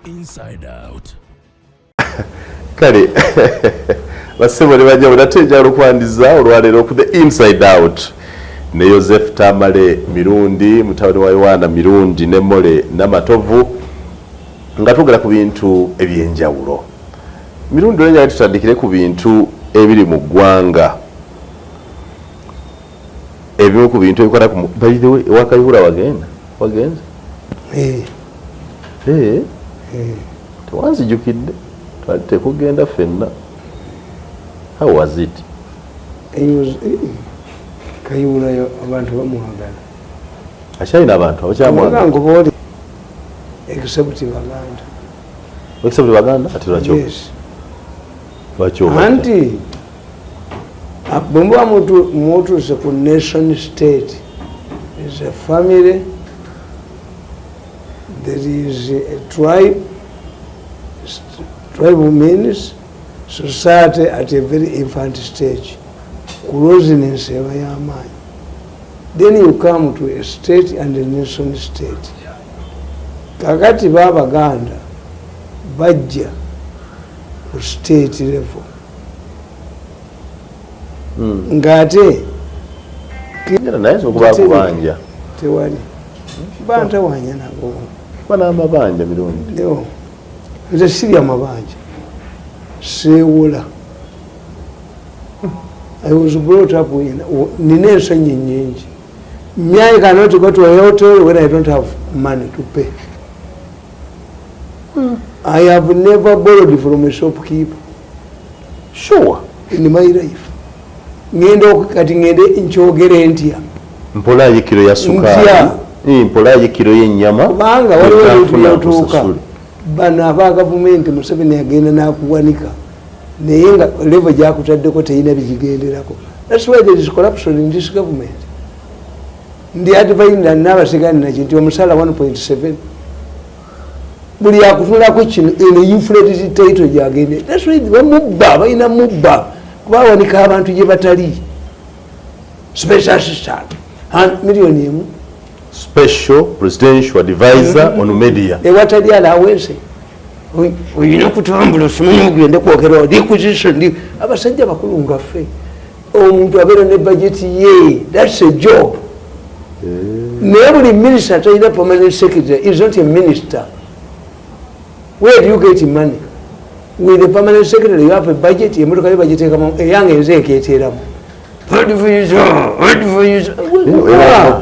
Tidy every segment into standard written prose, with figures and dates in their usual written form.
Inside Out. Kale bassebo ne bajja nate njagala okwaniriza olwaleero ku The Inside Out ne Yosef Tamale Mirundi, mutabani wa Yowaana Mirundi ne Mole Namatovu, nga twogera ku bintu ebyenjawulo. Mirundi, olwenjala tutandikire ku bintu ebiri mu ggwanga, ebimu ku bintu ebikwata ku, by the way, ewa Kayihura wagenda, wagenze? Eh. Eh, tewanzijukidde, twali tekugenda ffenna. How was it? Kayihura abantu bamwagala. Akyalina abantu abakyamwagala? Nkubuuli, except Baganda. Except Baganda? Ati lwaki? Yes. Lwaki oba? Anti bwe muba mutuuse ku nation state, is a family, there is a tribe. Tribe means society at a very infant stage, closeness eba y'amaanyi. Then you come to a state and a nation state. Kakati baabaganda bajja ku state level ng'ate Naye okuba kubanja. Tewali bantawanya nabo. Kuba n'amabanja, Mirundi. No. Nze sirya mabanja, seewola. I was brought up in, nina ensonyi nyingi. Me, I cannot go to a hotel when I don't have money to pay. I have never borrowed from a shopkeeper in my life. Ngenda kati ngende nkyogere ntya? Mpolayo kiro ya sukaali. Ntya. Mpolayo kiro y'ennyama. Kubanga waliwo ebintu Bwe byotuuka nkusasule. Bano aba gavumenti, Museveni agenda n'akuwanika, naye nga level gyakutaddeko teyina bigigenderako. That's why there is corruption in this government. Ndi advising n'abasigani naki nti omusala 1.7, buli akutulako kino, eno inflated title gyagende. That's why bamubba, balina mubba, kuba bawanika abantu gye batali. Special assistant miliyoni 1. Special presidential advisor on media. Ewatali allowance, olina kutambula, simanyi ogende kwogera requisition. Abasajja bakulu nga ffe, omuntu abeera ne budget ye. That's a job. Naye buli minisita talina permanent secretary is not a minister. Where do you get money? With the permanent secretary you have a budget. Emotoka yo bagiteekamu, eyange nze ekeeteramu. Advisor.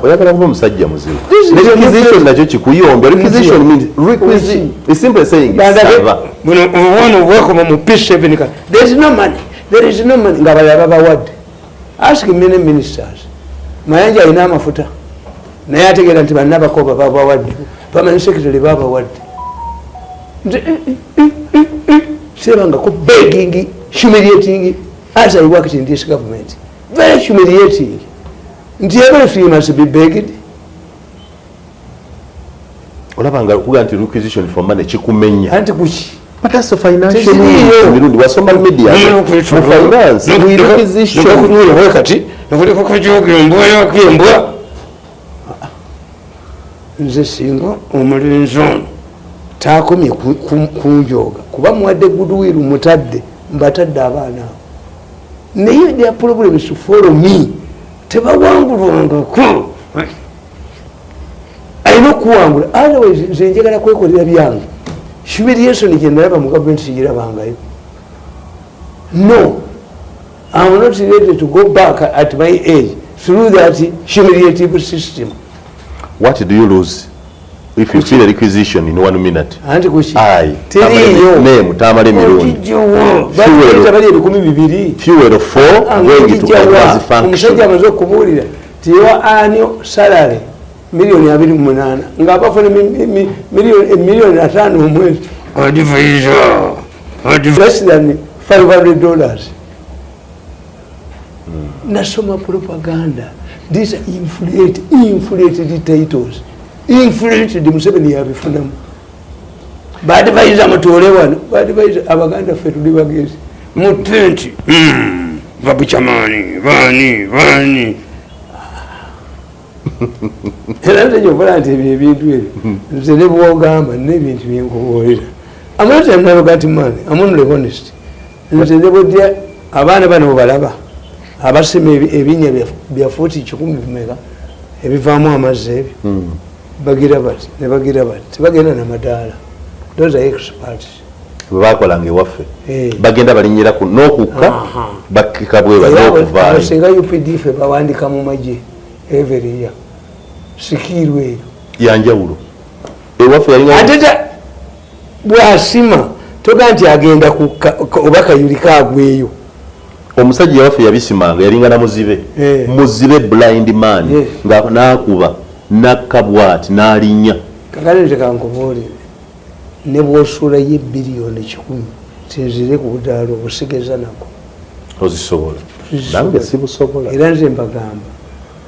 Oyagala kuba omusajja muzibu. This is Ne a requisition nakyo kikuyombya. Requisition means requisition. It's simple saying saba. Buno obwana obwakoma mu P7 ka, there is no money, there is no money, nga balala babawadde. Ask many ministers. Mayanja alina amafuta, naye ategeera nti bannabakoba babawadde, permanent secretary babawadde. Nze sebangako begging, humiliating, as I worked in this government, very humiliating, nti everything must be begged. Olaba nga okuga nti requisition for money kikumenya. Anti kuki? But that's a financial Teziriiyo. Mirundi wasoma media. Mu finance, we requisition. Kati embwa, nze singa omulenzi ono takomye kunjooga, kuba muwadde goodwill, mutadde, mbatadde abaana abo, naye their problems follow me. Tebawangulwangako, alina okuwangula. Otherwise nze njagala kwekolera byange. Humiliation gyenalaba mu gavumenti sigirabangayo. No, I'm not ready to go back at my age through that humiliative system. What do you lose if you fill a requisition in one minute? Anti kuki? I Teriiyo. Name Tamale Mirundi. Okijjawo. Fuel. Bali bali 2000. Fuel for going to Kayihura's function. Omusajja amaze okubuulira ti your annual salary miliyoni 28, ng'abafuna miliyoni 50 omwezi, less than $500. Nasoma propaganda. These are inflated titles, inflated. Museveni yabifunamu. Ba advisor mutuule wano, ba advisor. Abaganda ffe tuli bagezi mu tenti, babukyamaani baani baani. Era nze kyokola nti ebyo ebintu ebyo, nze ne bwogamba nina ebintu byenkubuulira. I'm not an arrogant man. I'm only honest. Nze nebodya abaana bano balaba abasima ebinnya bya fuuti 1,000 bimeka ebivaamu amazzi ebyo. Bagira bati ne bagira bati, tebagenda namadaala. Those are experts. Bwe bakolanga ewaffe bagenda balinnyira ku n'okukka bakkika bweba n'okuvaayo. Singa UPDF bawandika mu magye every year sikiirwa eyo yanjawulo ewaffe yalinga ate bwasima toga nti agenda kukka oba kayuli kaagweyo. Omusajja ewaffe yabisimanga yalinga na muzibe, muzibe blind man, nga n'akuba nakka bwati n'alinnya. Kakati nze kankubuulire, ne bw'osuulayo biliyoni 100 tinzire ku budaala obusigeza nako. Ozisobola? Nange sibusobola. Era nze mbagamba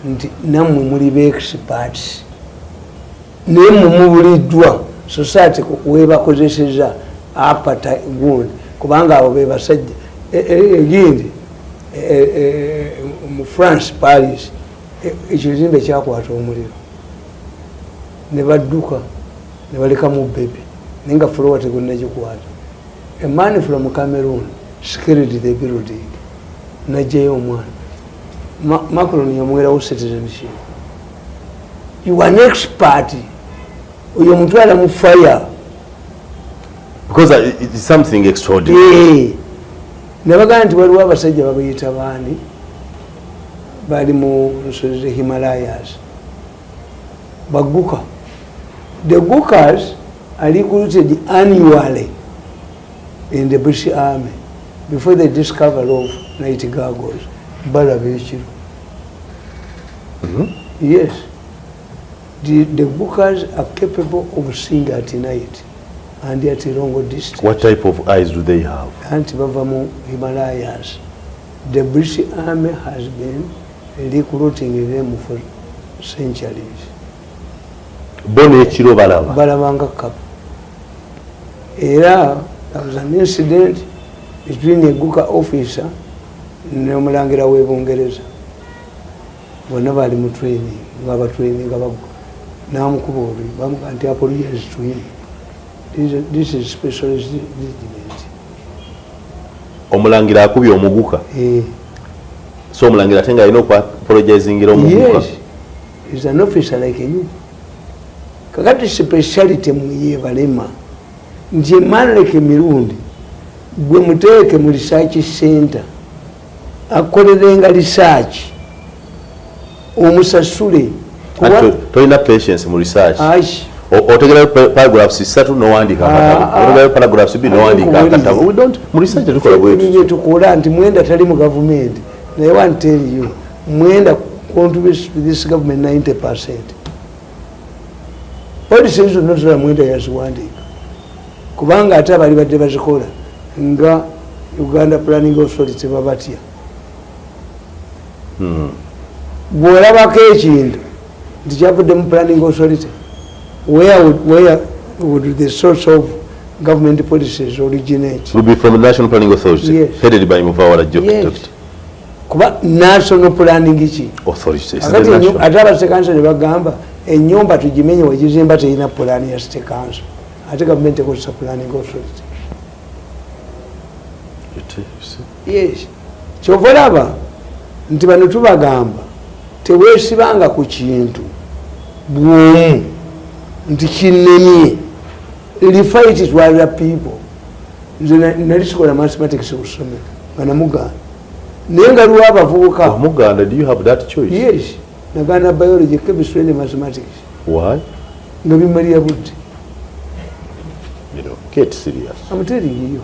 nti nammwe muli ba experts, naye mmwe mubuliddwa society webakozeseza apata gundi, kubanga abo be basajja. Egindi mu France, Paris, ekizimbe kyakwata omuliro ne badduka ne balekamu bebe, naye nga floor tegunnagikwata. A man from Cameroon scaled the building n'aggyayo omwana. Macron yamuwerawo citizenship. You are an expert. Oyo mutwala mu fire. Because it's something extraordinary. Nabagamba nti waliwo abasajja babayita baani bali mu nsozi ze Himalayas, Baguka. The Gukas are recruited annually in the British Army before the discovery of night goggles. Balaba ekiro. Yes. The Gukas are capable of seeing at night and at a long distance. What type of eyes do they have? Anti bava mu Himalayas. The British Army has been recruiting them for centuries. Bo n'ekiro balaba. Balabanga kapa. Era there was an incident between a Guka officer n'omulangira w'e Bungereza. Bonna bali mu training, nga batraining nga baguka. N'amukuba oluyi, bamugamba nti apologize to him. This is specialist regiment. Omulangira akubye omuguka. So omulangira ate nga alina okuapologizingira omuguka. Yes. He's an officer like you. Kakati speciality muye balema. Nti manleke mirundi gwe muteeke mu research center akolerenga research omusasule. Tolina patience mu research. Otegera paragraphs 3 n'owandiika akatabo. Otegera paragraphs 2 n'owandiika akatabo. We don't mu research tukola bwetu. Tukola nti mwenda tali mu government. Naye want tell you mwenda contributes to this government 90%. Policies zonna zola mwenda yaziwandiika. Kubanga ate abali badde bazikola nga Uganda Planning Authority babatya. Bw'olabako ekintu nti kyavudde mu Planning Authority, where would the source of government policies originate? Would be from the National Planning Authority, yes. Headed by Muvawala Yes. Kuba National Planning ki? Authority. Ate aba City Council ne bagamba ennyumba tugimenye wegizimba terina pulaani ya City Council. Ate gavumenti ekozesa Planning Authority. Yes. Kyova olaba nti bano tubagamba teweesibanga ku kintu bw'omu nti kinnemye. Refer to other people. Nze nali sikola mathematics ku ssomero nga namugaana. Naye nga lwa abavubuka. Wamuganda, do you have that choice? Yes. Nagaana biology, chemistry ne mathematics. Why? Nga bimalira budde. You know, get serious. I'm telling you.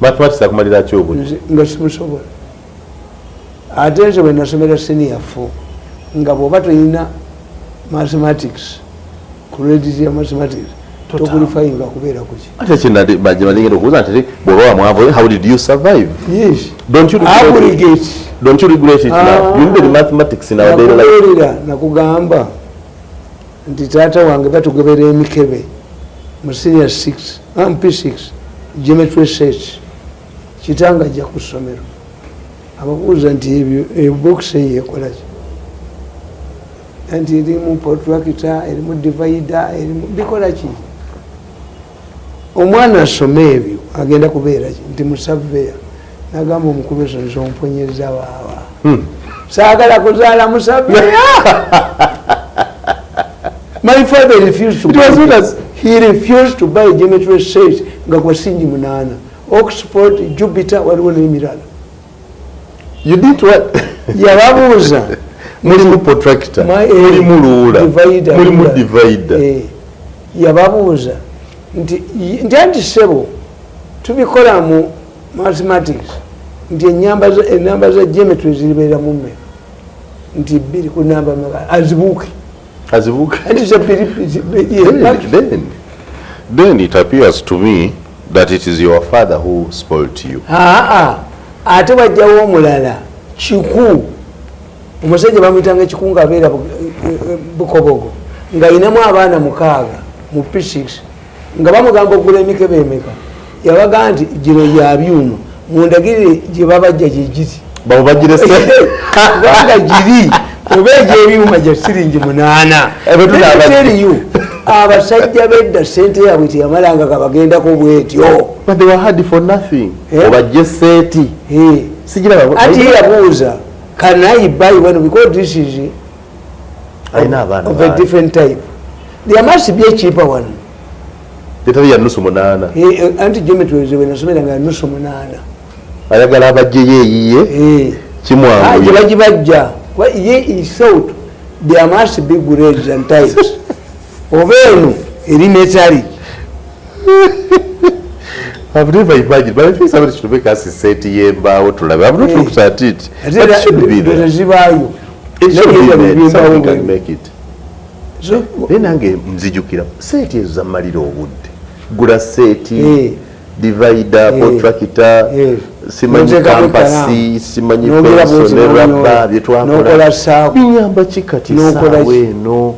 Mathematics akumalira ki obudde? Nga simusobola. Ate nze bwe nasomera senior 4 nga bw'oba tolina mathematics, credit ya mathematics, tokulifayinga kubeera kuki. Ate kye balingenda okubuuza nti bw'oba wamwavu, how did you survive? Yes. Don't you regret it? Don't you regret it now? You needed mathematics in our daily life. Nakugamba nti taata wange batugobera emikebe mu senior 6, MP6, geometry set. Kitanga ajja ku ssomero. Ababuuza nti ebyo box eyo ekola ki? Anti erimu protractor, erimu divider, erimu bikola ki? Omwana asoma ebyo agenda kubeera ki? Nti musaveya. Nagamba omukulu, "Nze omponyeza waawa, saagala kuzaala musaveya." My father refused to It was buy, not as- he refused to buy geometry set nga kwa siringi 8, Oxford, Jupiter, waliwo n'emirala. You didn't what? Yababuuza. Mulimu protractor, mulimu ruler, divider, mulimu ruler. Divider. Yababuuza nti anti ssebo, tubikola mu mathematics nti enamba za geometry ziribeera mu mmeka? Nti bbiri ku namba meka? Azibuuke. Azibuuke. Anti za bbiri. Then it appears to me that it is your father who spoilt you. Aa, ate wajjawo omulala, Kiku. Omusajja bamwyitanga Kiku, ngaabeera Bukobogo, ng'ayinamu abaana mukaaga mu P6, nga bamugamba okugula emikebe emeka. Yabaga nti gino gya byuma, mundagirire gye babajja gyegiti. Bamubagire. Kubanga giri oba egyebyuma gya siringi 8. Ebyo tunaaba- Tell you, abasajja bedda sente yaabwe teyamalanga kabagendako bwetyo. But they were hard for nothing. Eh? Obajje seeti. Sigiraba. Ati ye yabuuza, "Can I buy one? Because this is Alina abaana of a bangi. different type. There must be a cheaper one." Etali ya nusu munaana. Anti geometry we nasomera nga nusu munaana. Ayagala abajjeyo eyiye. Kimwanguye. Gye bagibajja. Ye he thought there must be grades and types, oba eno eri metallic. I've never imagined, but I think somebody should make us a set y'embaawo tulabe. I've not looked at it. Ate But it should be there. tezibaayo. It should be there. Something can Naye make it. Naye nange nzijukira seeti ezo zammalira obudde. Gula seeti, divider, protractor, simanyi N'oteekako compass, ekkalaamu. simanyi N'ogera pencil bw'oti ne rubber bye twakola. N'okola saako. Binyamba ki kati N'okola essaawa ki? eno?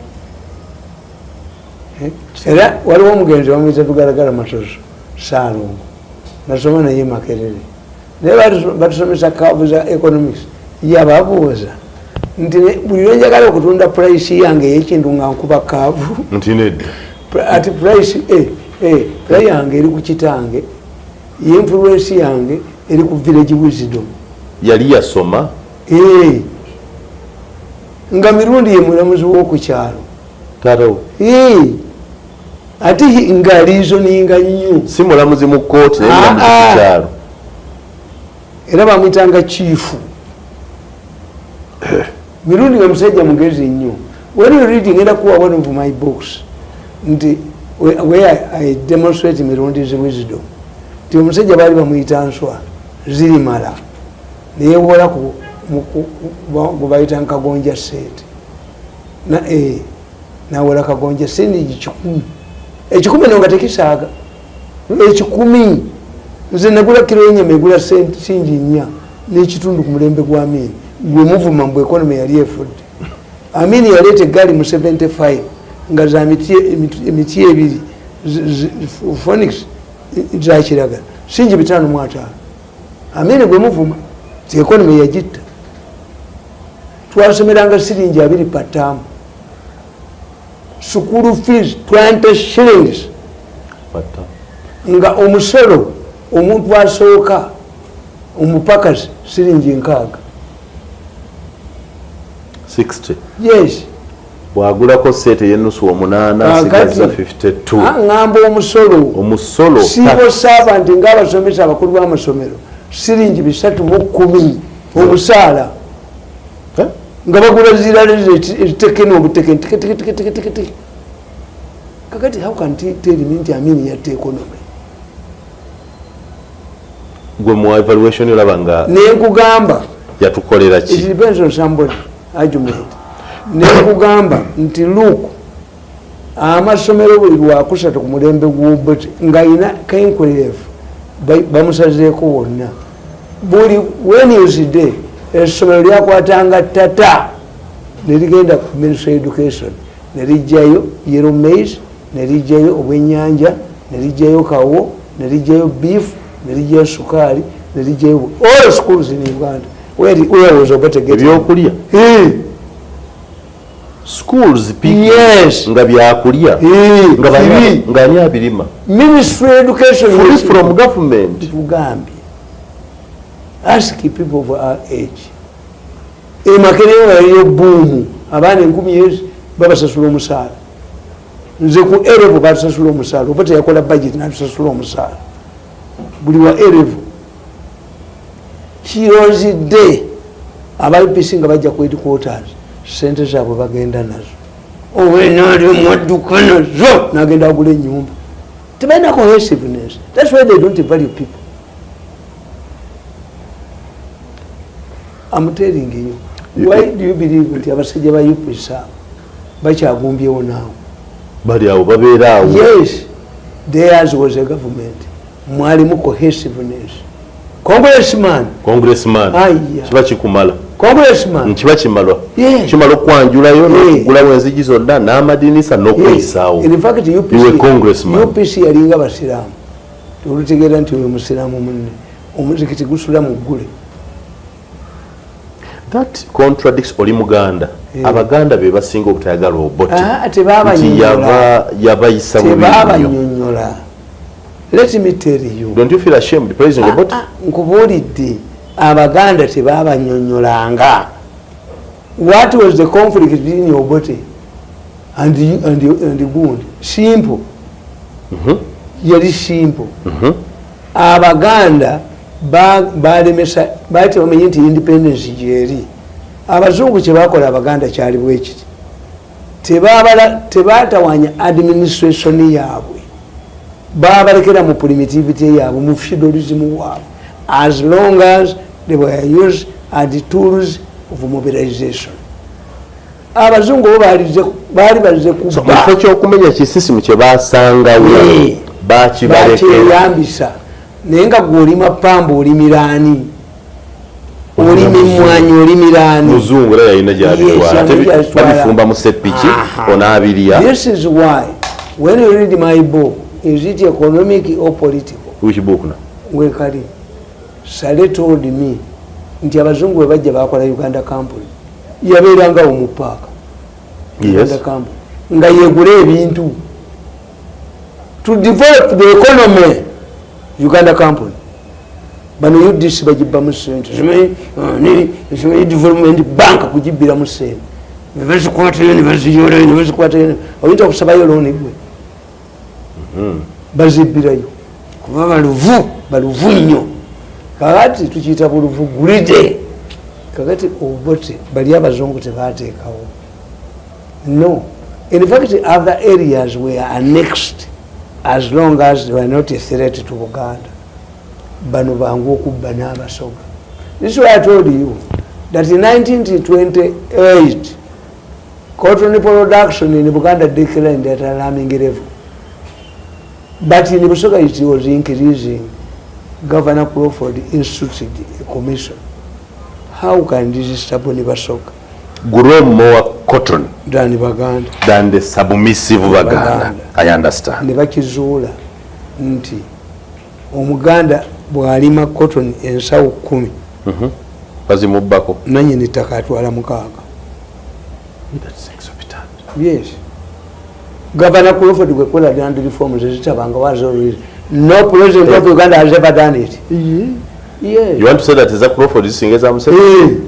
Era waliwo omugenzi bamuyita Tugalagala Masoso Saalongo, nasoma naye Makerere, naye batusomesa curve za economics. Yababuuza nti buli lwenjagala okutunda price yange eyekintu nga nkuba curve. Nti nedda. Ati price price yange eri ku kitange, influence yange eri ku village wisdom. Yali yasoma. Nga Mirundi ye mulamuzi w'okukyalo. Taatawo. Ate nga reasoninga nnyo. Si mulamuzi mu kkooti, naye mulamuzi Ah, ku ah. kyalo. Era bamwyitanga chief. Mirundi nga musajja mugezi nnyo. When you read, ngenda kuwa one of my books nti where I demonstrate Mirundi's wisdom, nti omusajja baali bamuyita Nswa Zirimala, neyewola gwe bayita Nkagonja sente. Nawola Kagonja sente 100, 1,000 no nga tekisaaga 1,000. Nze nagula kiro yenyama egula siringi 4.5 ku mulembe gwa Amini gwe muvuma mbu economy yali efudde. Amini yaleeta eggaali mu 75 nga za emiti ebiri, Phoenix za kiragala, siringi 550. Amini gwe muvuma ti economy yagitta. Twasomeranga siringi 20 per term, school fees 20 shillings. Pata. Nga omusolo omuntu asooka omupakasi siringi 60. 60. Yes. Bwagulako seeti ey'ennusu omunaana, Kaakati, asigaza 52. Ŋŋamba omusolo. Omusolo. Civil servant ng'abasomesa, abakulu b'amasomero, siringi 310 obusaala. Eh? Nga bagula zirale ezitekene obutekene teketeketeketekete. Kakati how can you tell me nti Amini yatta economy? Gwe mu evaluation olaba nga Nenkugamba yatukolera it ki? depends on somebody argument. Nenkugamba nti look, amasomero buli lwakusatu ku mulembe gw'Obote ng'ayina kenkuleefu bamusazeeko wonna. Buli Wednesday essomero lyakwatanga tata nerigenda ku Ministry of Education, nerijjayo yellow maize, nerijjayo obwenyanja, nerijjayo kawo, nerijjayo beef, nerijjayo sukaali, nerijjayo all schools in Uganda. Where was Obote getting? Ebyokulya. Eh. Schools picnic. Yes. Nga byakulya. Nga Free. nga ani abirima? Ministry education. Free from government. Tugambye, ask people of our age. Emakerere yaliyo boom, abaana 1000 babasasula omusaala. Nze ku A level batusasula omusaala, oba teyakola budget natusasula omusaala buli wa A level. Kirozidde aba UPC nga bajja ku headquarters, sente zaabwe bagenda nazo, owenali mwadduka nazo nagenda agula enyumba. Tebalina cohesiveness. That's why they don't value people. I'm telling you. Why do you believe nti abasajja ba UPC abo bakyagumbyewo naawe? Bali awo, babeera awo. Yes, theirs was a government mwalimu cohesiveness. Congressman. Congressman. Aya. Kiba kikumala. Congressman. Kiba kimalwa. Yeah. Kimala okwanjulayo n'okugulawo enzigi zonna n'amadinisa n'okweyisaawo. In fact, You were congressman. UPC yalinga basiraamu. Olutegeera nti oyo musiraamu munne, omuzikiti gusula mu ggule. That contradicts oli Muganda. Abaganda be basinga obutayagala Obote. Ah, Nti tebabanyonyola. Yabayisa bubi nnyo. Tebabanyonyola. Let me tell you. Don't you feel ashamed praising Obote? Ah, nkubuulidde, Abaganda tebabanyonyolanga. What was the conflict between Obote and gundi? Simple. Yali simple. Abaganda balemesa, baali tebamanyi nti independence gyeri. Abazungu kyebakola Abaganda kyali bwekiti: tebatawanya administration yaabwe, babalekera mu primitivity yaabwe, mu feudalism waabwe, as long as they were used as the tools of mobilization. Abazungu bo baali bazze So, kubba. mu kifo ky'okumenya kisisimu kye basangawo, bakibalekera. Bakyeyambisa. Naye nga gwe olima pamba, olimiraani? Olima emmwanyi, olimiraani? Muzungu era yalina gyabitwala. Yes, yalina gyabitwala. Babifumba mu seppiki, Aha. onaabirya. This is why when you read my book, is it economic or political? Which book na? Wekali Sale told me nti abazungu bwe bajja bakola Uganda Company, yabeerangawo mu paaka. Uganda Company nga yegula ebintu to develop the economy. Uganda Company, bano UDC bagibbamu sente, simanyi development bank kugibbiramu sente, nebazikwatayo nebaziyolayo nebazikwatayo. Oyinza okusabayo looni gwe? Bazibbirayo kuba baluvu, baluvu nnyo. Kakati tukiyita buluvu, greedy. Kakati Obote bali abazungu tebateekawo. No, in fact other areas were annexed as long as they were not a threat to Buganda. Bano bangu okubba n'Abasoga. This is why I told you that in 1928 cotton production in Buganda declined at alarming level, but in Busoga it was increasing. Governor Crawford instituted a commission: how can this stubborn Basoga grow more cotton than Baganda? Than the submissive Baganda. Baganda. I understand. Ne bakizuula nti Omuganda bw'alima cotton ensawo 10, Bazimubbako. Nanyini ttaka atwala 6. That's exorbitant. Yes. Governor Crawford gwekola land reforms ezitabanga wazo. No president of Uganda has ever done it. Yes. You want to say that eza Crawford zisinga eza Museveni?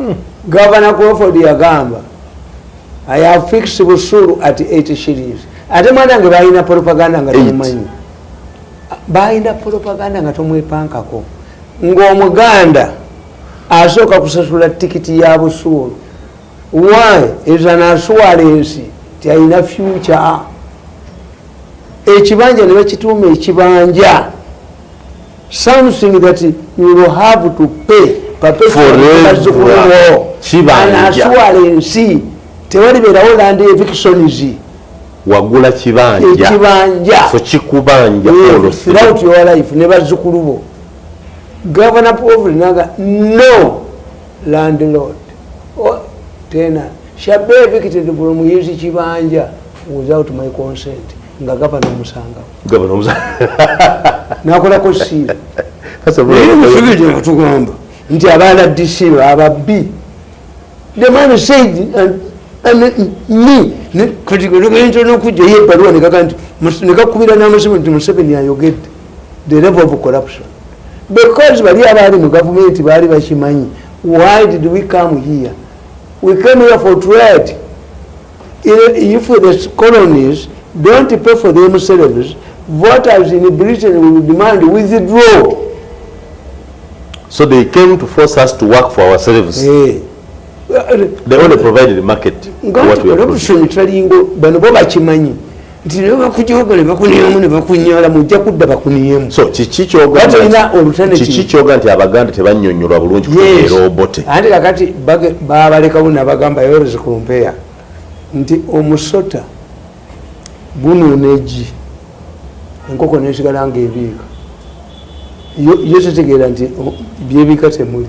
Eh. Governor Crawford yagamba, "I have fixed busulu at 80 shillings." Ate mwana nge balina propaganda nga Eight. tomumanyi, balina propaganda nga tomwepankako, ng'Omuganda asooka kusasula tikiti ya busuulu. Why is an assurance ti alina future. Ekibanja ne bakituuma ekibanja, something that you will have to pay. Forever. Kibanja. An assurance tewalibeerawo land evictions. Wagula kibanja. Ekibanja. So kikubanja. Yes, throughout your life ne bazzukulu bo. Governor Crawford naga, "No landlord or tenant shall be evicted from his kibanja without my consent." Nga gavana omusangawo. Gavana omusangawo. Nakolako seal. That's a Naye very Museveni yatugamba nti abaana DC ababbi. The man said, and me kati genda n'okujjayo ebbaluwa negaga nti negakubira n'amasimu nti Museveni ayogedde. The level of corruption, because bali abaali mu gavumenti baali bakimanyi. Why did we come here? We came here for trade. If the colonies don't pay for themselves, voters in Britain will demand withdraw. So they came to force us to work for ourselves. They only provided the market for what we are producing. Corruption talingo. Bano bo bakimanyi nti ne bakujoga ne bakunyamu ne bakunyala, mujja kudda bakuniyemu. So kiki kyogamba Batolina alternative. Kiki kyoga nti Abaganda tebannyonnyolwa bulungi kutegeera Obote? Anti kakati babalekawo nabagamba yores compare nti omusota gunuuna eggi, enkoko nesigala nga ebiika. Yo tetegeera nti byebiika temuli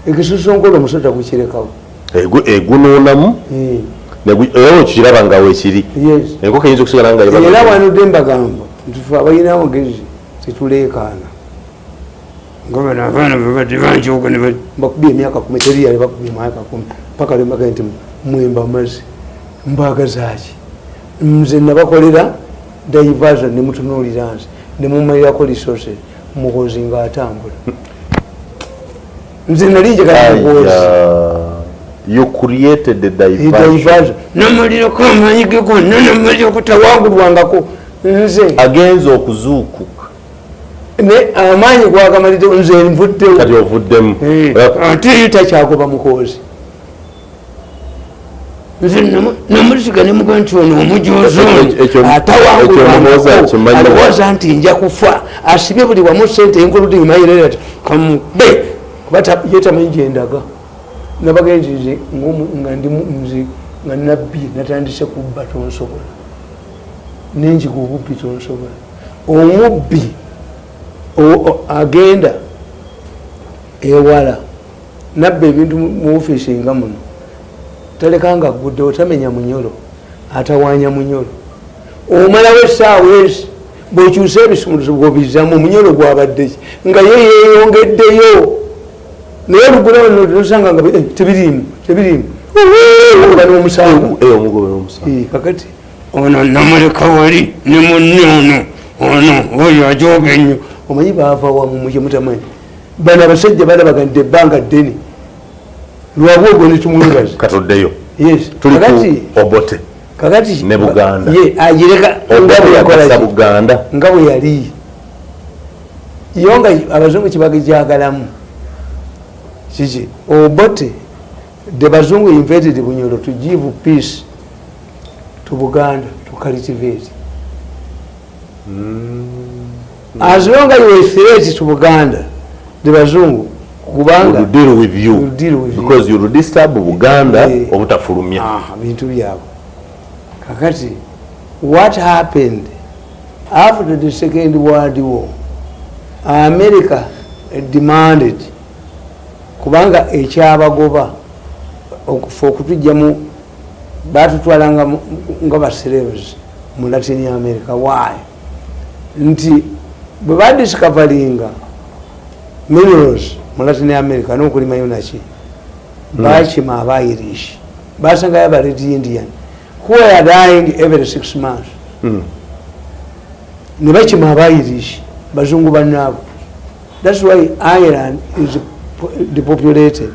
ekisusunkola, omusota gukirekawo. Egunuunamu era okiraba nga weekiri. Enkoko eyinza okusigala nga Era wanudde mbagamba nti fe abalina amagezi tetuleekaana nga bano abaana babadde banjoga ne bakubye emyaka 10, teri yali bakubye emyaka 10 paka lwembaga nti mwemba amazzi mbagazaaki. Nze nabakolera diversion nemutunuulira nze nemumalirako resources. Muhozi ngaatambula, nze nali njagala Muhozi. You created the diversion. Diversion namalirako amaanyi ge gonna, namalirako, tawangulwangako nze. Agenza okuzuukuka. Ne amaanyi gwagamalidde, nze nvuddewo. Kati ovuddemu. Ate ye takyagoba Muhoozi. Nze namusiga nemuga nti ono omujozi ono Ekyo Muhoozi atawangulwangako akimanyi. Alowooza nti nja kufa, asibye buli wamu sente, including my relative kamube, kuba ye tamanyi gyendaga. Nabagenzi nze nga ndi nze nga nabbi natandise kubba, tonsobola nenjiga obubbi, tonsobola. Omubbi agenda ewala nabba ebintu mu ofiisi nga muno, talekanga aguddewo, tamenya munyolo, atawanya munyolo. Omalawo essaawa ezi bwekyusa ebisumuluzo bwobizzamu omunyolo gwabadde ki nga ye yeyongeddeyo, naye olugulawo nosanga nga tebiriimu, tebiriimu, omugoba n'omusango. Omugoba n'omusango. Kakati ono namuleka wali ne munne ono ono oyo ajoga ennyo. Omanyi baava wamu mukyemutamanyi, bano abasajja balabaganidde ebbanga ddene lwabwe ogwo netumwebaza. Katuddeyo. Yes. Tuli Kakati ku Obote kakati ne Buganda. Ye agireka nga Obote bwe yakola yagasa ki? Buganda. Nga bwe yali yo, nga abazungu kibagijagalamu kiki? Obote, the bazungu invaded Bunyoro to give peace to Buganda to cultivate. As long as you were threat to Buganda, the bazungu kubanga Will deal with you. Will deal with you. Because you will disturb Buganda obutafulumya. Ah, bintu byabwe. Kakati what happened after the Second World War, America demanded, kubanga ekyabagoba okufa okutujjamu batutwalanga nga baslaves mu Latin America. Why? Nti bwe badiscoveringa minerals mu Latin America n'okulimayo naki, bakima aba Irish, basangayo aba Red Indian who are dying every 6 months. Ne bakima aba Irish, bazungu bannaabo. That's why Ireland is depopulated.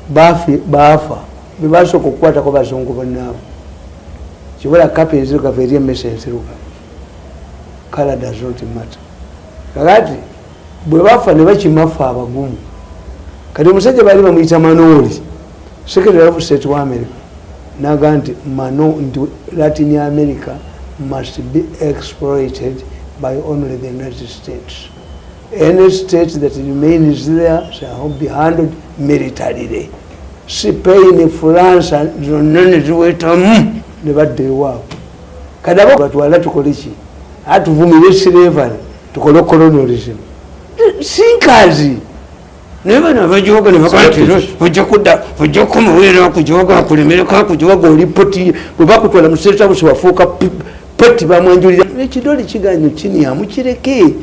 Baafa bebasooka okukwatako bazungu bannaabo. Kibula kapa enzirugavu eri emmese enzirugavu, color does not matter. Kakati bwe bafa ne bakimafa abagumu. Kati omusajja baali bamuyita Manooli, Secretary of State wa America, naga nti mano nti Latin America must be exploited by only the United States. Any state that remains there shall be handled militarily. Spain, France zonna ne ziwetamu ne badda ewaabwe. Kati abo batwala tukole ki? Atuvumire slavery, tukole colonialism sinkazi. Naye bano abajoga ne bagaa nti ojja kudda, ojja kukomaweera akujoga akulemereko akujoga oli poti. Bwe bakutwala mu State House wafuuka poti, bamwanjulira ekidoli kiganyo kinyamu kireke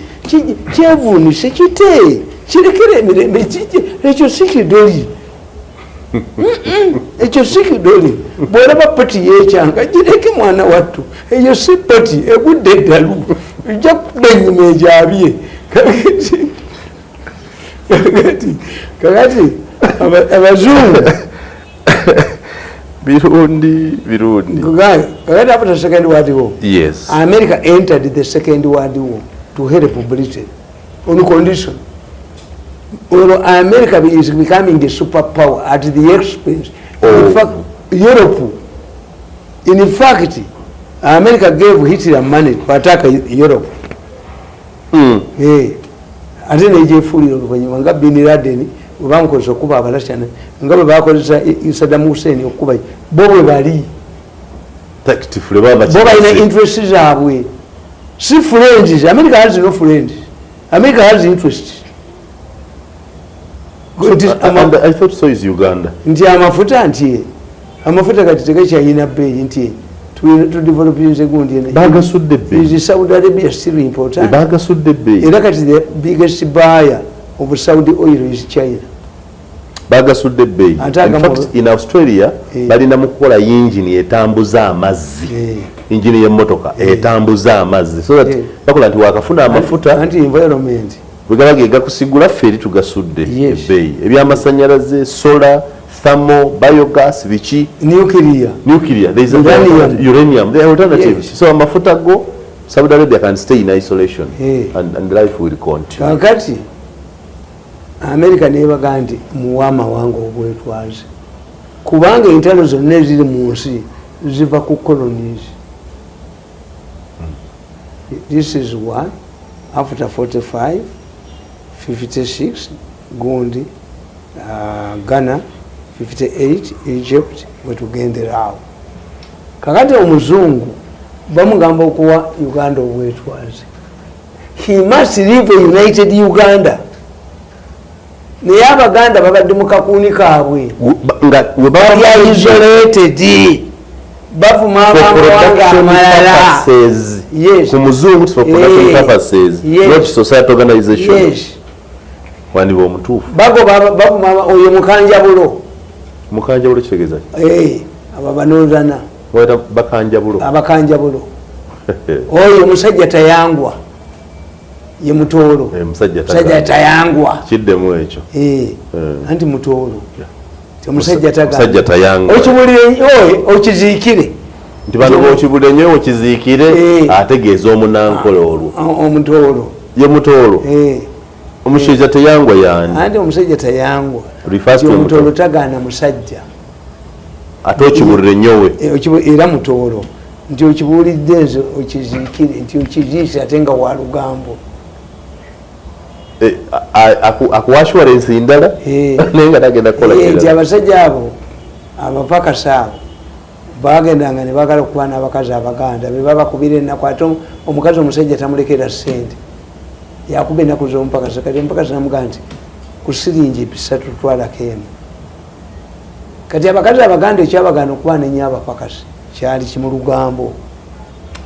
kyevunise kite kirekere emirembe kije. Ekyo si kidoli. Ekyo si kidoli. Bw'olaba poti yekyanga, gireke mwana wattu. Eyo si poti, egudde eddalu, ejja kudda ennyuma egyabye. Kakati abazungu Birundi, birundi. Kakati after Second World War, Yes. America entered the Second World War to help Britain on condition. Although America is becoming a superpower at the expense Oh. in fact, Europe. In fact, America gave Hitler money to attack Europe. Eh, ate nejefuulira oluvannyuma nga Bin Laden bwe bamukozesa okuba Abalasana, nga bwe bakozesa Saddam Hussein okuba, bo bwe bali Tactically, baba bo balina bakimaze. interest zaabwe, si friends. America has no friends, America has interest. And I thought so is Uganda. Nti amafuta, nti amafuta kati tegakyayina bbeeyi, nti tudevelopinze gundi eno. Bagasudde ebbeeyi. Is Saudi Arabia still important? Bagasudde ebbeeyi. Era kati the biggest buyer of Saudi oil is China. Bagasudde ebbeeyi. Ate In fact, in Australia balina mu kukola yingini etambuza amazzi, yingini y'emmotoka etambuza amazzi, so that bakola nti wakafuna amafuta Anti environment. Bwe gaba ge gakusigula, ffe eri tugasudde ebbeeyi. Ebyamasanyalaze, solar, thermal, biogas, biki. Nuclear. Nuclear, there is a Uranium. Uranium, there are alternatives. Yes. So amafuta go, Saudi Arabia can stay in isolation and life will continue. Kakati America nebaga nti muwe amawanga obwetwaze, kubanga entalo zonna eziri mu nsi ziva ku colonies. This is one after 45, 56 gundi, Ghana, 58 Egypt, wetugendera awo. Kakati omuzungu bamugamba okuwa Uganda obwetwaze. He must leave a united Uganda. Naye Abaganda babadde mu kakuuni kaabwe. Nga we baba bali isolated, bavuma for abamawanga production amalala. purposes. Yes. Ku muzungu it's for production purposes, not society organization. Wandiba omutuufu. Bagoba, bavuma oyo mukanjabulo. Mukanjabulo kitegeeza ki? Eh, abo banoozana. Bayita bakanjabulo? Abakanjabulo. Oyo omusajja tayangwa, ye Mutoolo. Eh, musajja musajja tagangwa. Tayangwa. Kiddemu ekyo. Eh, anti Mutoolo omusajja tagangwa. Musajja tayangwa. Okiwulire oye okiziikire. Nti bano bokibule nnyo okiziikire. Ategeeza omunankole olwo. Omutoolo. Ye Mutoolo. Eh. Omushaija teyangwa yani? Anti omusajja tayangwa. Refers to Nti Omutoolo Omutoolo. tagaana musajja. Ate okibulire nnyowe. Eh, era Mutoolo nti okibuulidde nze okiziikire, nti okiziise ate nga wa lugambo. Eh, akuwa assurance ndala naye nga tagenda kukola Eh, nti kirala. Abasajja abo abapakasa abo bagendanga ne bagala okuba n'abakazi Abaganda be babakubira ennaku, ate omukazi omusajja tamulekera ssente, yakuba ennaku z'omupakasa. Kati omupakasa namugaa nti ku siringi 300 twalako emu. Kati abakazi Abaganda ekyabagaana okuba nennyo abapakasi kyali kimu, lugambo.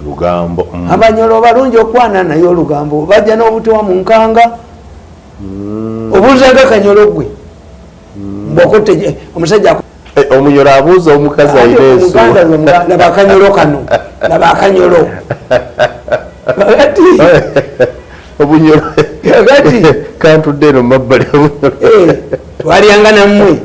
Lugambo. Abanyolo balungi okwana naye olugambo, bajja n'obutewa mu nkanga. Obuuzaga kanyolo gwe mbwokotte omusajja Eh, omunyolo abuuza omukazi Ate alina Omuganda ensuwa. Laba akanyolo kano, laba akanyolo. Kakati Obunyolo. Kakati kantudde eno mumabbali obunyolo. Eh, twalyanga nammwe.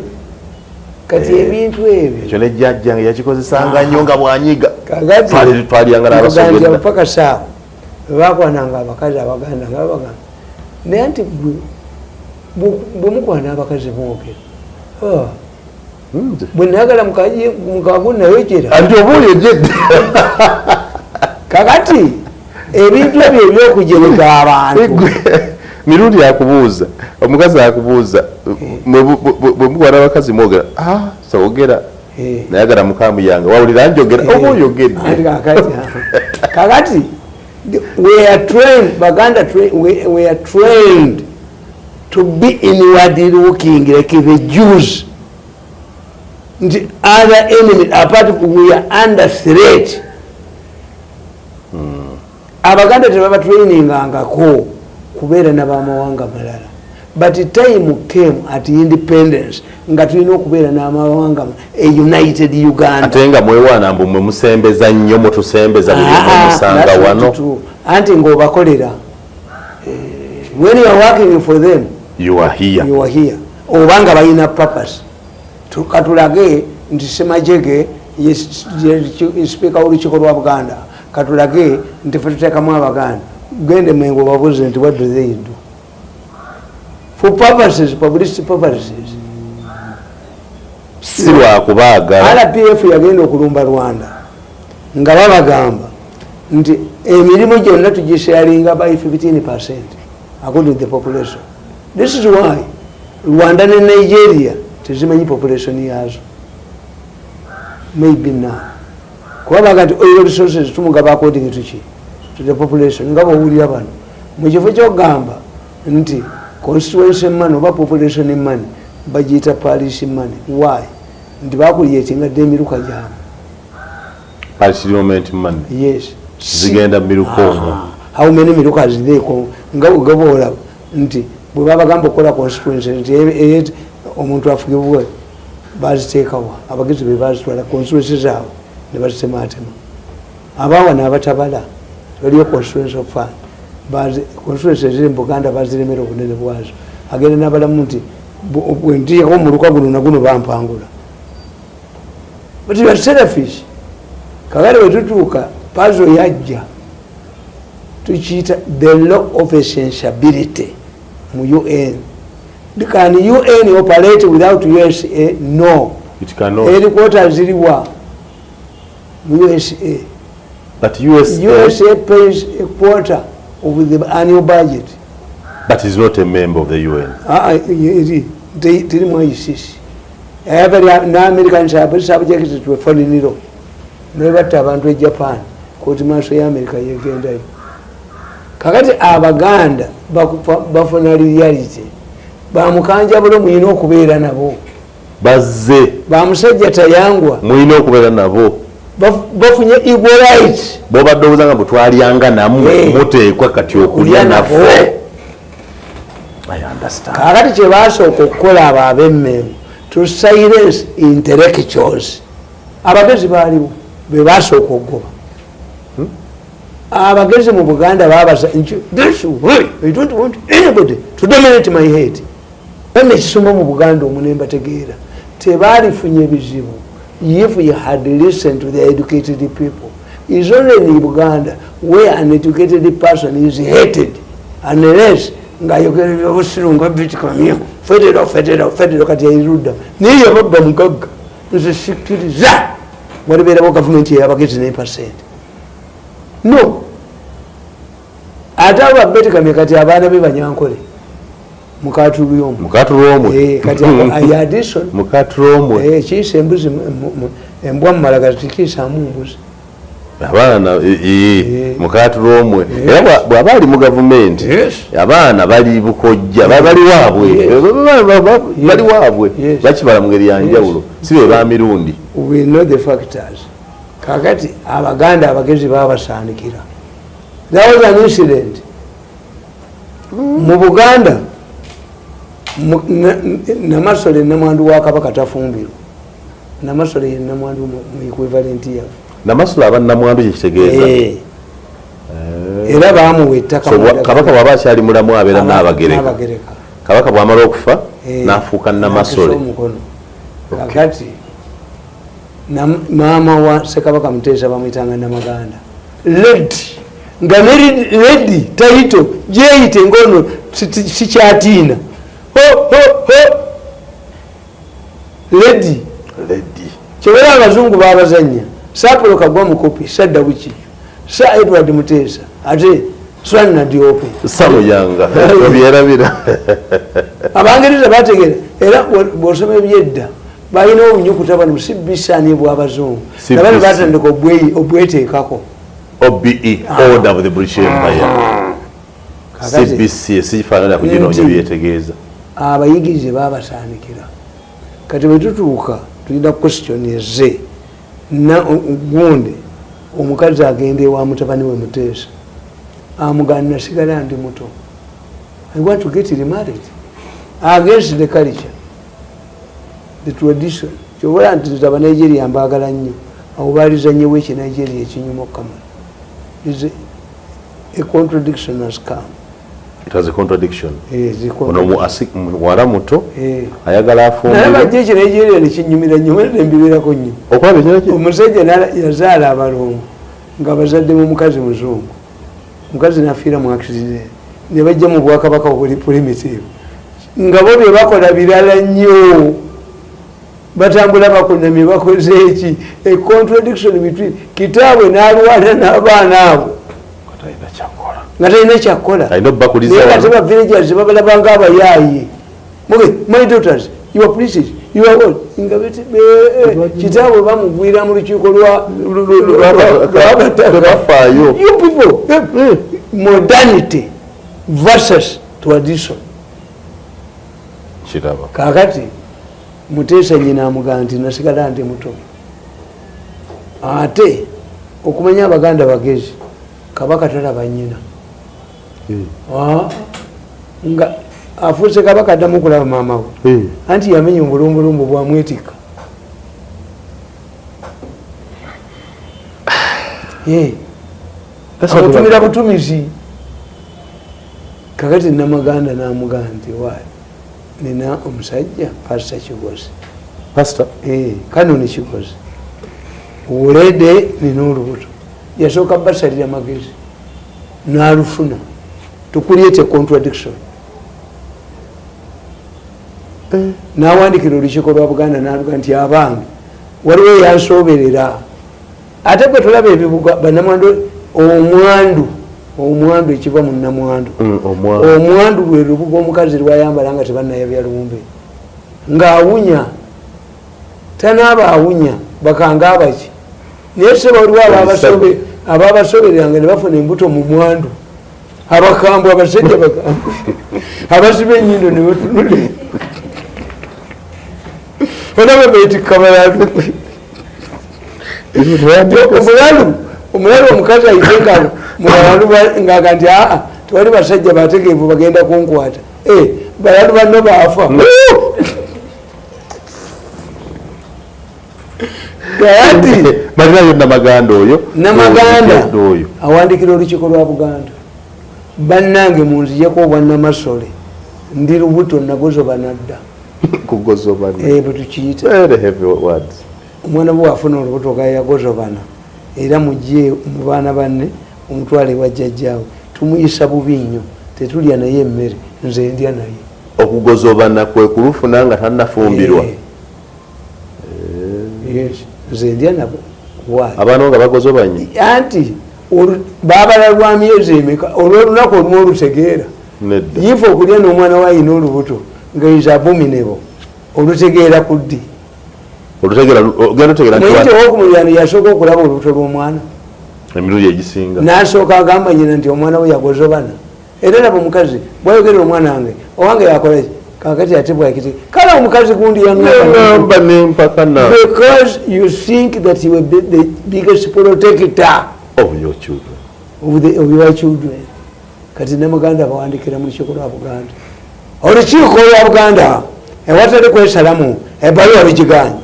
Kati ebintu ebyo Ekyo ne jjajjange yakikozesanga nnyo nga bwanyiga. Kakati Twalyanga nkugamba nti n'abasogedda. abapakasi abo bwe bakwananga abakazi Abaganda nga babagamba naye nti gwe bwe mukwana abakazi mwogera. Ah, bwe nayagala mukagu nayogera. Anti oba oyo jedde. Kakati ebintu ebyo ebyokujereka abantu. Mirundi akubuuza, omukazi akubuuza, bwe mukwana abakazi mwogera? Ah, sogera. Nayagala mukamu yange, wawulira njogera oba oyogedde. Anti kakati we are trained, Baganda we are trained to be inward looking like the Jews. Nti other enemy apart, we are under threat. Abaganda tebabatrainingangako kubeera nabamawanga malala. But time came at independence nga tulina okubeera n'amawanga, a united Uganda. Ate nga mwewaana mbu mwe musembeza nnyo, mutusembeza buli omu musanga That's not wano. true. Anti ng'obakolera, when you are working for them, You are here. You are here. Oba nga balina purpose. Katulage nti Semajege ye sipiika w'olukiiko lwa Buganda, katulage nti fe tuteekamu Abaganda. Gende Mengo babuuze nti what do they do for purposes, publicity purposes. Si lwakubaagala. RPF yagenda okulumba Rwanda nga babagamba nti emirimu gyonna tugisharinga by 15% according to the population. This is why Rwanda ne Nigeria tezimanyi population yazo. Maybe now kuba baga nti oil resources tumugaba according to ki? To the population. Nga bwowulira bano mu kifo kyokugamba nti constituency money oba population money, bagiyita parish money. Why? Nti bakulyetinga dde emiruka gyabwe. Parish development money. Yes. Zigenda mu miruka omwo. How many miruka zireko? Nga gaboolaba nti bwe babagamba okukola constituency nti omuntu afugibwe, baziteekawa? Abagezi be bazitwala constituency zaabwe ne bazitematema. Abawa n'abatabala waliyo constituency of fund. Constituency eziri mu Buganda baziremera obunene bwazo. Agenda n'abalamu nti bwe nteekako omuluka guno naguno bampangula. But you are selfish. Kakati bwe tutuuka pazo yajja tukiyita the law of essentiability mu UN. Can UN operate without USA? No. It cannot. Headquarters ziriwa? Mu USA. But USA, USA pays a quarter of the annual budget. But is not a member of the UN. Ah, ah, eri teri mu ICC. Every n'Americans are subjected to a foreign law. Nebatta abantu e Japan, kooti maaso ya America yegendayo. Kakati Abaganda bafuna reality. Bamukanjabulo muyina okubeera nabo. Bazze. Bamusajja Tayangwa. Mulina okubeera nabo. Bafunye equal rights. Bobadde obuza nga bwetwalyanga nammwe, muteekwa kati okulya Okulya nabo. naffe. I understand. Kakati kyebasooka okukola abo ab'Emmengo, to silence intellectuals. Abagezi baaliwo, be basooka okugoba abagezi mu Buganda. Babasa nti this way, I don't want anybody to dominate my head. Bana ekisoma mu Buganda omunemba tegeera tebaalifunye bizibu if you had listened to the educated people. Is only in Buganda where an educated person is hated unless ng'ayogera ebyobusiru nga bitikamyo federal, federal, federal. Kati yairudda naye yababba mugagga. Nze sikkiriza walibeerawo gavumenti eyabagezi ne percent no. Ate abo babetikamye kati abaana be Banyankole mukatulyomu. Mukatulwomwe. Kati addition. Mukatulwomwe. Kiisa embuzi embwa mumalagala tikiisaamu mbuzi. Abaana mukatulwomwe era bw'aba ali mu gavumenti, abaana bali bukojja, bali waabwe. Bali waabwe. Bakibala mu ngeri yanjawulo, si be ba Mirundi. We know the factors. Kakati Abaganda abagezi babasaanikira. There was an incident mu Buganda. Namasole namwandu wa Kabaka tafumbirwa. Namasole ye namwandu mu equivalent yaffe. Namasole aba namwandu, kyekitegeeza. Era bamuwa ettaka. So, Kabaka bw'aba akyali mulamu abeera Naabagereka. Naabagereka. Kabaka bw'amala okufa, n'afuuka Namasole. N'akisa omukono. Kakati maama wa Ssekabaka Muteesa bamwyitanga Namaganda lady, nga ne lady title gyeyite ngaono sikyatiina. Ho, ho, ho, lady. Lady. Kyebera abazungu babazanya Sapolo Kagwa Mukopi Sadda Bukiju Sir Edward Muteesa ate Swan Nadiope. Samuyanga obyerabira. Abangereza bategera era bwosoma ebyedda balina obunyukuta bano sibisani bwabazungu. CBC. Nabano batandika obweteekako. OBE, Order of the British Empire. Kakati, CBC sikifaanana kuginoonya Nti- byetegeeza. Abayigirize babasaanikira. Kati bwe tutuuka tulina question eze gundi omukazi agenda ewa mutabani we Muteesa, amugana nasigala ndi muto, I want to get remarried. Against the culture, the tradition. Kyobola nti nze Abanigeria mbaagala nnyo, awo baalizanyewo Ekinigeria ekinyuma okukamala. A contradiction has come. It has a contradiction. Eh, the Ono contradiction. muwala muto Eh. ayagala Naye afumbirwe. bajja Ekinigeria nekinyumira nnyo, era nembibeerako nnyo. Okulaba ekina ki? Omusajja yazaala abalongo nga bazadde mu mukazi muzungu, omukazi nafiira mu accident, ne bajja mu bwakabaka obuli primitive, nga bo bye bakola birala nnyo, batambula bakunamye, bakoze eki, a contradiction between kitaabwe n'alwana n'abaana abo. Talina kyakola. Nga talina kyakukola. Alina obbakuliza Naye wano. Ate ba villagers babalabanga abayaaye. Muge, my daughters, your princes, you are what? Nga kitaabwe bamugwira mu lukiiko lw'abataka. Tebafaayo. You people, modernity versus tradition. Kiraba. Kakati Muteesa nyina amugamba nti nasigala ndi muto, ate okumanya Abaganda bagezi, kabaka talaba nyina. Ah, nga afuuse kabaka addamu okulaba maama we? Anti yamenya obulumbulumbu bwamwetikka. Amutumira butumizi. Kakati Namaganda namugamba nti wa nina omusajja Pasita Kigozi. Pastor? Kanoni Kigozi olede nina olubuto. Yasooka basalira magezi n'alufuna to create a contradiction. N'awandikira olukiiko lwa Buganda n'aluga nti abange, waliwo eyansoberera. Ate gwe tulaba ebibuga banamwandu, omwandu, omwandu ekiva mu namwandu. Omwandu. Omwandu lwe lubuga omukazi lwayambala nga tebannayabya lumbe, ng'awunya, tanaaba awunya, bakanga abaki. Naye se waliwo ababasobereranga ne bafuna embuto mu mwandu, abakambwe, abasajja bakambwe abasiba ennyindo ne batunula, olaba beetikka balalu. Omulalu, omulalu omukazi ayite nga mulalu ng'aga nti aa, tewali basajja bategeevu bagenda kunkwata. Balalu banno baafa. Kati Balinayo Namaganda oyo. Namaganda oyo. Awandikira olukiiko lwa Buganda, bannange munzijeko obwannamasole, ndi lubuto, nagozoba nadda. Kugozobana. Bwe tukiyita. Very heavy words. Omwana bwe afuna olubuto ga yagozobana, era mugye mu baana banne omutwale wa jjajjaawe, tumuyisa bubi nnyo, tetulya naye emmere, nze ndya naye. Okugozobana kwe kulufuna nga tannafumbirwa. Yes, nze ndya nabo. Why? Abaana nga bagozobanye. Anti babala lwa myezi emeka, olw'olunaku olumu olutegeera. Nedda. Yifa okulya n'omwana we ayina olubuto nga is abominable, olutegeera ku ddi? Olutegeera, ogenda otegeera nti Muyite ow'okumuliraano yasooka okulaba olubuto lw'omwana. Emirundi egisinga. N'asooka agamba nyina nti omwana we yagozobana. Era laba omukazi bw'ayogerera omwana wange, owange yakola ki? Kaakati ate bwakiti kale omukazi gundi yaŋŋamba. Neŋŋamba nempakana. Because you think that you will be the biggest protector of your children. Of your children. Kati Namaganda bawandikira mu lukiiko lwa Buganda, olukiiko lwa Buganda ewatali kwesalamu ebbaluwa lugiganye,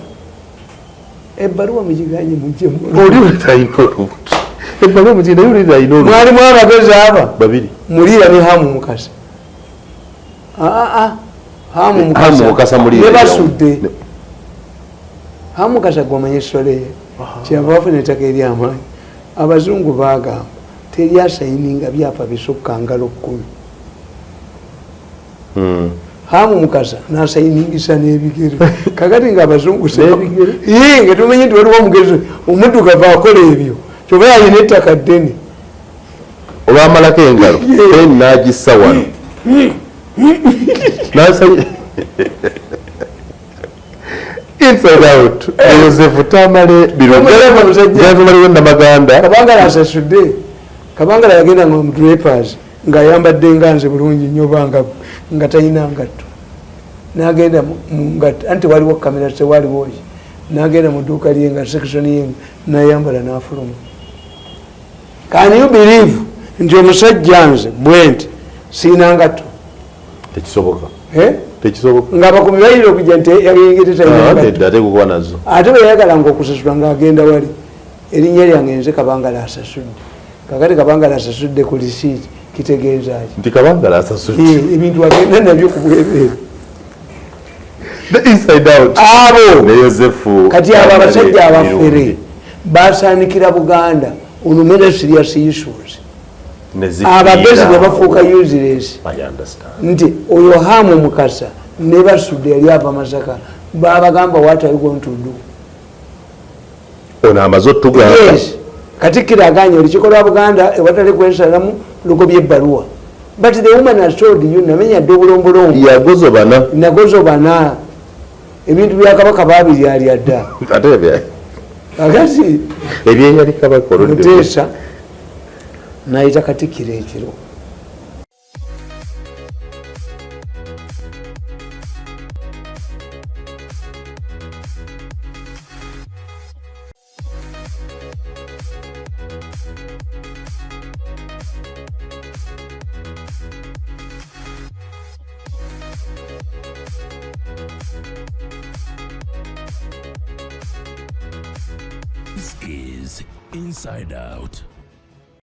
ebbaluwa mugiganye mujje. Oli talina olubuto, ebbaluwa mugiganye, naye oli alina olubuto. Mwalimu abagezi aba babiri. Muliira ne Hamu Mukasa. Aa, Hamu Hamu Mukasa Mukasa Muliira. Ne Basudde. Hamu Mukasa gwamanya essolo ye, kyeyava bafuna ettaka eryamaanyi. Abazungu baagamba teri asayininga byapa bisukka ngalo 10. Hamu Mukasa n'asayiningisa n'ebigere. Kakati nga abazungu N'ebigere? Yee, nga tumanyi nti waliwo omugezi omuddugavu akola ebyo, kyova yalina ettaka ddene. Olwamalako engalo then n'agissa wano. Inside Out, Yosefu Tamale Omusajja. Birungi Namaganda. Kabangala asasudde. Kabangala yagenda nga mu Drapers ng'ayambadde nga nze bulungi nnyo, banga nga talina ngatto, n'agenda mu ngatto, anti waliwo kamera, tewaliwo ki, n'agenda mu dduuka lye nga section ye n'ayambala n'afuluma. Can you believe nti omusajja nze bwe nti siina ngatto? Tekisoboka. Tekisoboka. Ng'abakuumi bayinza okujja nti yayingidde talina ngatto. Nedda, ate kukuba nazo. Ate bwe yayagalanga okusasula ng'agenda wali, erinnya lyange nze Kabangala asasudde. Kakati Kabangala asasudde ku risiiti kitegeeza ki? Nti Kabangala asasudde. Ebintu agenda nabyo ku bwereere. The Inside Out. Abo Ne Yozefu. Kati abo abasajja abafere Mirundi. basaanikira Buganda on many serious issues. Ne zifiira. Abagezi ne bafuuka useless. I understand. Nti oyo Hamu Mukasa ne Basudde yali ava Masaka, babagamba, "What are you going to do?" Ono amaze otugamba. Yes, Katikkiro aganye olukiiko lwa Buganda ewatali kwesalamu lugobye ebbaluwa, but the woman has told you, namenya dde obulombolombo. Yagozobana. Nagozobana ebintu bya Kabaka babiryalya dda. Ate Kakati ebyeyali Kabaka oludde. Muteesa nayita Katikkiro ekiro. This is Inside Out.